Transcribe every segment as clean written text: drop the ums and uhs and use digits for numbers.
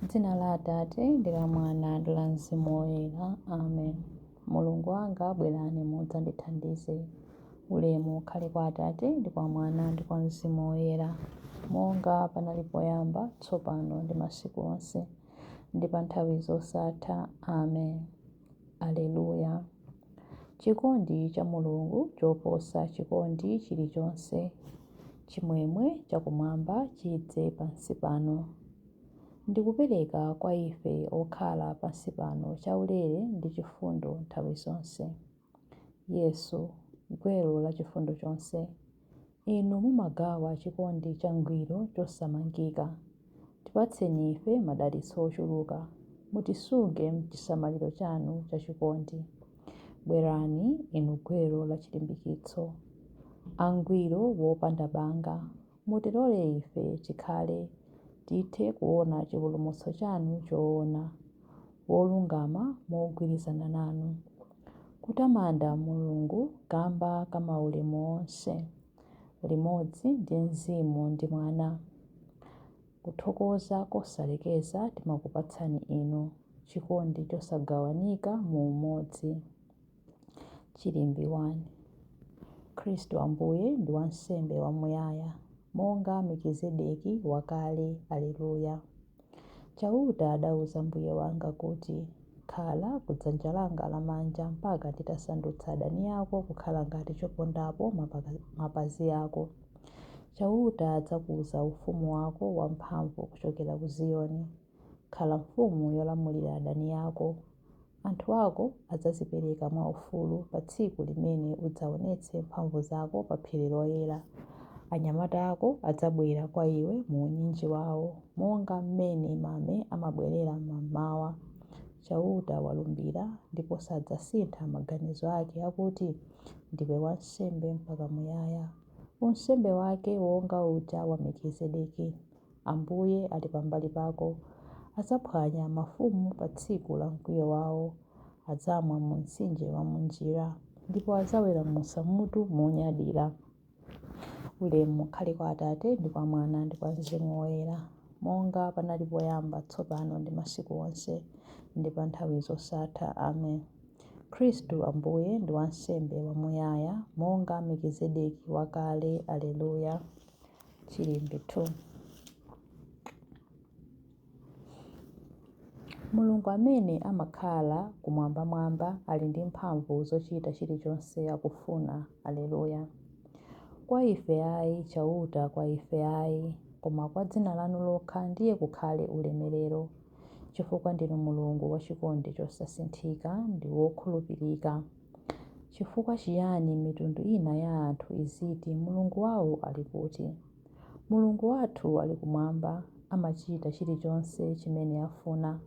M'dzina la Atate, ndi la Mwana, ndi la Mzimu Woyera. Amen. Mulungu wanga, bwerani mudzandithandize. Ulemu ukhale kwa Atate, ndi kwa Mwana, ndi kwa Mzimu Woyera, monga panali poyamba, tsopano, ndi masiku onse, ndi pa nthawi zosatha. Amen. Aleluya. Chikondi cha Mulungu choposa chikondi chilichonse. Chimwemwe chakumwamba chidze pansi pano, ndi kupereka kwa ife okhala pansi pano chaulere ndi chifundo nthawi zonse. Yesu, gwero la chifundo chonse, Inu mumagawa chikondi changwiro chosamangika. Tipatseni ife madalitso ochuluka, mutisunge m'chisamaliro chanu chachikondi. Bwerani, Inu gwero la chilimbikitso, angwiro wopanda banga, mutilole ife chikhale, tithe kuona chipulumutso chanu choona, wolungama mogwirizana nanu. Kutamanda Mulungu kamba ka maulemu onse, limodzi ndi Mzimu ndi Mwana. Kuthokoza kosalekeza timakupatsani Inu, chikondi chosagawanika mu umodzi. Chilimbi 1. Khristu Ambuye ndi wansembe wamuyaya, monga Melkizedeki wakale. Alleluya. Chauta adauza Mbuye wanga kuti, Khala ku dzanja langa lamanja mpaka nditasandutsa adani ako kukhala ngati chopondapo mapazi ako. Chauta adzakuza ufumu wako wamphamvu kuchokera ku Ziyoni. Khala mfumu yolamulira adani ako. Anthu ako adzadzipereka mwaufulu pa tsiku limene udzaonetse mphamvu zako pa phiri loyera. Anyamata ako adzabwera kwa iwe mu unyinji wao, monga m'mene mame amabwerera mam'mawa. Chauta walumbira, ndipo sadzasintha maganizo ake akuti, Ndiwe wansembe mpaka muyaya, unsembe wake wonga uja wa Melkizedeki. Ambuye ali pambali pako. Adzaphwanya mafumu pa tsiku la mkwiyo wawo. Adzamwa mu mtsinje wa m'njira, ndipo adzaweramutsa mutu monyadira. Ulemu ukhale kwa Atate, ndi kwa Mwana, ndi kwa Mzimu Woyera, monga panali poyamba, tsopano, ndi masiku onse, ndi pa nthawi zosatha. Amen. Khristu Ambuye ndi wansembe wamuyaya, monga Melkizedeki wakale. Alleluya. Chilimbi 2. Mulungu amene amakhala kumwambamwamba ali ndi mphamvu zochita chilichonse akufuna. Alleluya. Kwa ife ayi, Chauta, kwa ife ayi, koma kwa dzina lanu lokha ndiye kukhale ulemerero, chifukwa ndinu Mulungu wachikondi chosasinthika ndi wokhulupirika. Chifukwa chiyani mitundu ina ya anthu iziti, Mulungu wawo ali kuti? Mulungu wathu ali kumwamba, amachita chilichonse chimene afuna.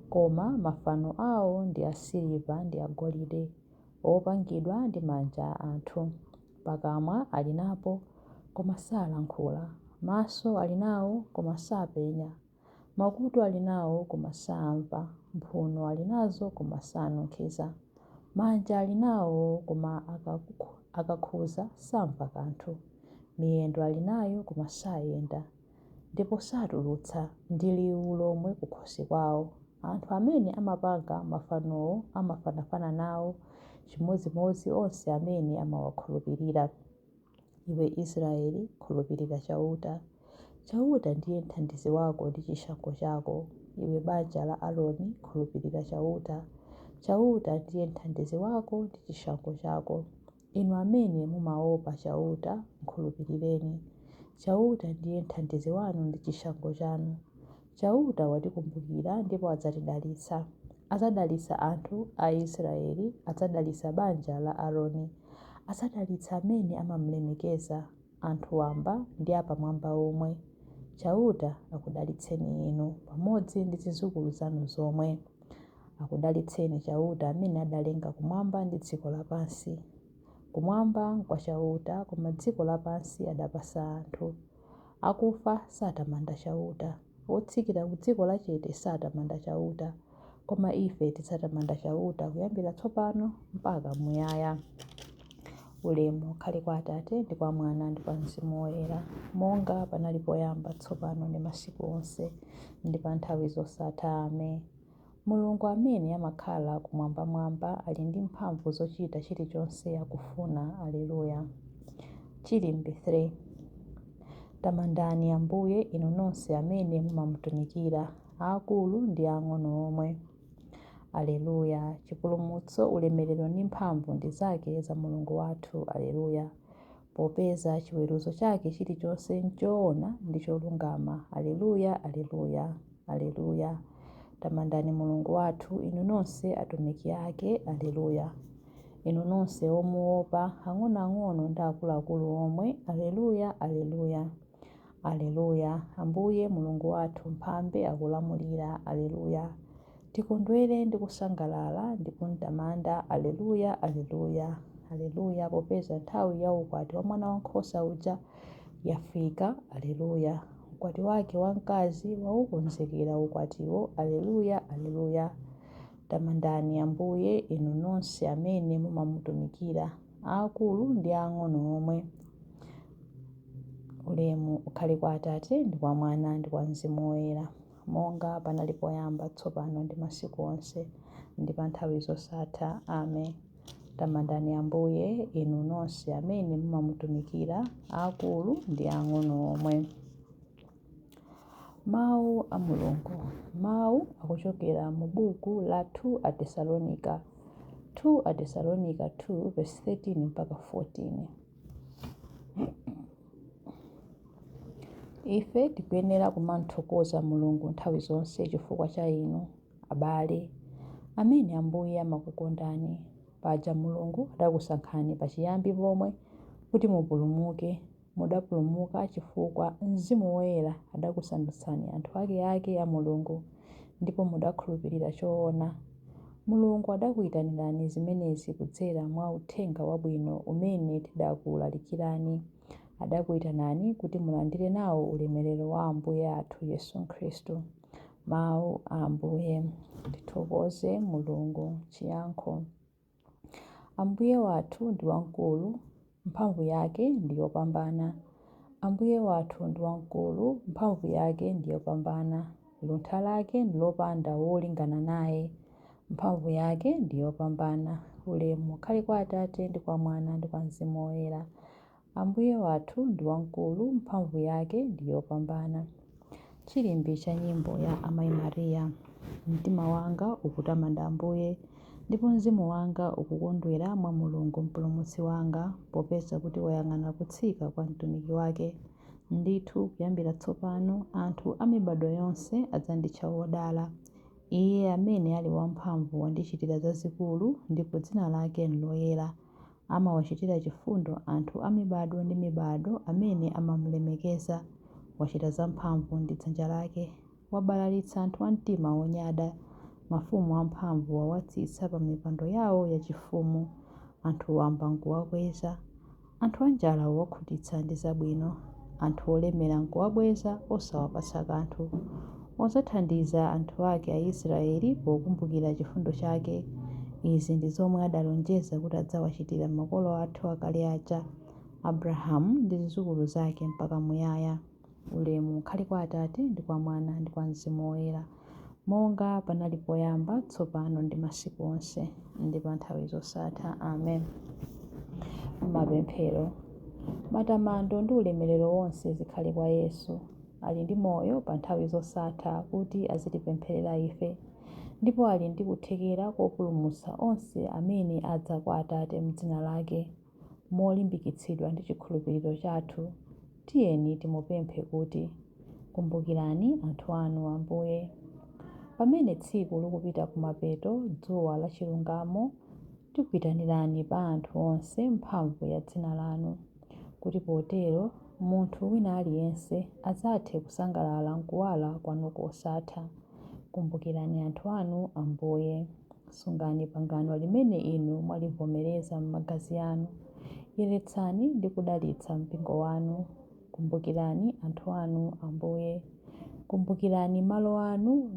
Koma mafano awo ndi asiliva ndi agolide, opangidwa ndi manja a anthu. Pakamwa ali napo, koma salankhula, maso ali nawo, koma sapenya. Makutu ali nawo, koma saamva, mphuno ali nazo, koma sanunkhiza. Manja ali nawo, koma akakhudza samva kanthu. Miyendo ali nayo, koma sayenda, ndipo satulutsa ndi liwu lomwe kukhosi kwawo. Anthu amene amapanga mafanowo amafanafana nawo, chimodzimodzi onse amene amawakhulupirira. Iwe Israele, khulupirira Chauta. Chauta ndiye mthandizi wako ndi chishango chako. Iwe banja la Aroni, khulupirira Chauta. Chauta ndiye mthandizi wako ndi chishango chako. Inu amene mumaopa Chauta, mkhulupirireni. Chauta ndiye mthandizi wanu ndi chishango chanu. Chauta watikumbukira ndipo adzatidalitsa. Adzadalitsa anthu a Israele, adzadalitsa banja la Aroni. Adzadalitsa amene amamlemekeza, anthu wamba ndi apamwamba omwe. Chauta akudalitseni inu, pamodzi ndi zidzukulu zanu zomwe. Akudalitseni Chauta amene adalenga kumwamba ndi dziko lapansi. Kumwamba nkwa Chauta, koma dziko lapansi adapatsa anthu. Akufa satamanda Chauta, otsikira ku dziko lachete satamanda Chauta. Koma ife tidzatamanda Chauta kuyambira tsopano mpaka muyaya. Ulemu ukhale kwa Atate, ndi kwa Mwana, ndi kwa Mzimu Woyera, monga panali poyamba, tsopano ndi masiku onse, ndi pa nthawi zosatha. Amen. Mulungu amene amakhala kumwambamwamba ali ndi mphamvu zochita chilichonse akufuna. Aleluya. Chilimbi 3. Tamandani Ambuye, inu nonse amene mumamutumikira, aakulu ndi aang'ono omwe. Aleluya. Chipulumutso, ulemerero ndi mphamvu ndi zake za Mulungu wathu. Aleluya. Popeza chiweruzo chake chilichonse n'choona ndi cholungama. Aleluya, Aleluya, Aleluya. Tamandani Mulungu wathu, inu nonse atumiki ake. Aleluya. Inu nonse omuopa, ang'onoang'ono ndi akuluakulu omwe. Aleluya, Aleluya. Aleluya. Ambuye Mulungu wathu mphambe akulamulira. Aleluya. Tikondwere ndi kusangalala ndi kumtamanda. Aleluya, Aleluya. Aleluya, popeza nthawi ya ukwati wa Mwana Wankhosa uja yafika. Aleluya. Mkwati wake wamkazi waukonzekera ukwatiwo. Aleluya, Aleluya. Tamandani Ambuye, inu nonse amene mumamutumikira, aakulu ndi aang'ono omwe. Ulemu ukhale kwa Atate, ndi kwa Mwana, ndi kwa Mzimu Woyera, monga panali poyamba, tsopano ndi masiku onse, ndi pa nthawi zosatha. Amen. Tamandani Ambuye, inu nonse amene mumamutumikira, aakulu ndi aang'ono omwe. Mawu a Mulungu. Mawu akuchokera mu buku la 2 Atesalonika. 2 Atesalonika 2 verse 13 mpaka 14. Ife tikuyenera kumamthokoza Mulungu nthawi zonse chifukwa cha inu, abale, amene Ambuye amakukondani. Paja Mulungu adakusankhani pachiyambi pomwe kuti mupulumuke. Mudapulumuka chifukwa Mzimu Woyera adakusandutsani anthu akeake a Mulungu, ndipo mudakhulupirira choona. Mulungu adakuyitanirani zimenezi kudzera mwa Uthenga Wabwino umene tidakulalikirani. Adakuyitanani kuti mulandire nawo ulemerero wa Ambuye athu Yesu Khristu. Mawu a Ambuye. Tithokoze Mulungu. Chiyankho. Ambuye wathu ndi wamkulu, mphamvu yake ndi yopambana. Ambuye wathu ndi wamkulu, mphamvu yake ndi yopambana. Luntha lake ndi lopanda wolingana naye. Mphamvu yake ndi yopambana. Ulemu ukhale kwa Atate, ndi kwa Mwana, ndi kwa Mzimu Woyera. Ambuye wathu ndi wamkulu, mphamvu yake ndi yopambana. Chilimbi cha nyimbo ya Amayi Mariya. Mtima wanga ukutamanda Ambuye, ndipo mzimu wanga ukukondwera mwa Mulungu Mpulumutsi wanga, popeza kuti wayang'ana kutsika kwa mtumiki wake. Ndithu kuyambira tsopano anthu a mibadwo yonse adzanditcha wodala. Iye amene ali wamphamvu wandichitira zazikulu, ndipo dzina lake n'loyera. Amawachitira chifundo anthu a mibadwo ndi mibadwo amene amamulemekeza. Wachita zamphamvu ndi dzanja lake. Wabalalitsa anthu a mtima wonyada. Mafumu amphamvu wawatsitsa pa mipando yawo yachifumu. Anthu wamba n'kuwakweza. Anthu anjala wawakhutitsa ndi zabwino. Anthu olemera n'kuwabweza osawapatsa kanthu. Wadzathandiza anthu ake Aisraeli pokumbukira chifundo chake. Izi ndi zomwe adalonjeza kuti adzawachitira makolo athu akale aja, Abrahamu ndi zidzukulu zake mpaka muyaya. Ulemu ukhale kwa Atate, ndi kwa Mwana, ndi kwa Mzimu Woyera, monga panali poyamba, tsopano ndi masiku onse, ndi pa nthawi zosatha. Amen. Mapemphero. Matamando ndi ulemerero wonse zikhale kwa Yesu, ali ndi moyo pa nthawi zosatha kuti azitipempherera ife, ndipo ali ndi kuthekera kopulumutsa onse amene adza kwa Atate m'dzina lake. Molimbikitsidwa ndi chikhulupiriro chathu, tiyeni timupemphe kuti, kumbukirani anthu anu Ambuye. Pamene tsiku likupita kumapeto, dzuwa la chilungamo, tikuyitanirani pa anthu onse mphamvu ya dzina lanu, kuti potero munthu wina aliyense adzathe kusangalala m'kuwala kwanu kosatha. Kumbukirani anthu anu Ambuye. Sungani pangano limene inu mwalivomereza m'magazi anu. Yeretsani ndi kudalitsa mpingo wanu. Kumbukirani anthu anu Ambuye. Kumbukirani malo anu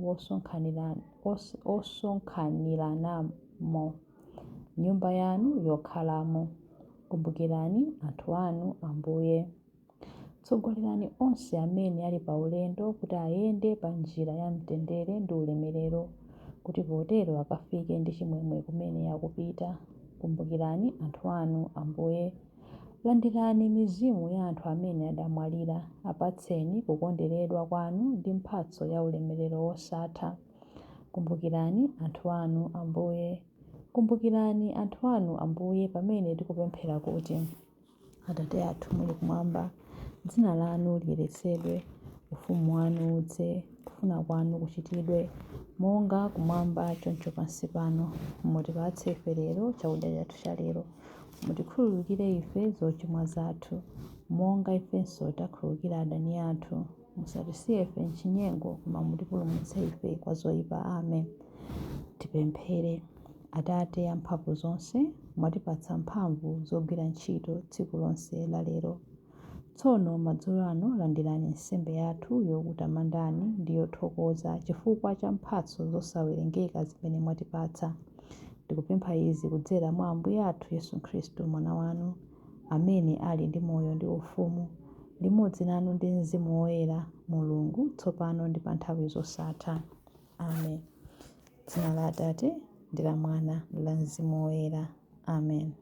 osonkhaniramo, nyumba yanu yokhalamo. Kumbukirani anthu anu, Ambuye. Tsogolerani onse amene ali pa ulendo kuti ayende pa njira ya mtendere ndi ulemerero, kuti potero akafike ndi chimwemwe kumene akupita. Kumbukirani anthu anu, Ambuye. Landirani mizimu ya anthu amene adamwalira, apatseni kukondweredwa kwanu ndi mphatso ya ulemerero wosatha. Kumbukirani anthu anu, Ambuye. Kumbukirani anthu anu, Ambuye, pamene tikupemphera kuti: Atate athu muli kumwamba, dzina lanu liyeretsedwe, ufumu wanu udze, kufuna kwanu kuchitidwe, monga kumwamba choncho pansi pano. Mutipatse ife lero chakudya chathu cha lero. Mutikhululukire ife zochimwa zathu, monga ifenso takhululukira adani athu. Musatisiye ife m'chinyengo, koma mutipulumutse ife kwa zoyipa. Amen. Tipemphere. Atate amphamvu zonse, mwatipatsa mphamvu zogwira ntchito tsiku lonse la lero. Tsono madzulo ano landirani nsembe yathu yokutamandani ndi yothokoza chifukwa cha mphatso zosawerengeka zimene mwatipatsa. Tikupempha izi kudzera mwa Ambuye athu Yesu Khristu Mwana wanu, amene ali ndi moyo ndi ufumu, limodzi nanu ndi Mzimu Woyera, Mulungu, tsopano ndi pa nthawi zosatha. Amen. Dzina la Atate ndi la Mwana ndi la Mzimu Woyera. Amen.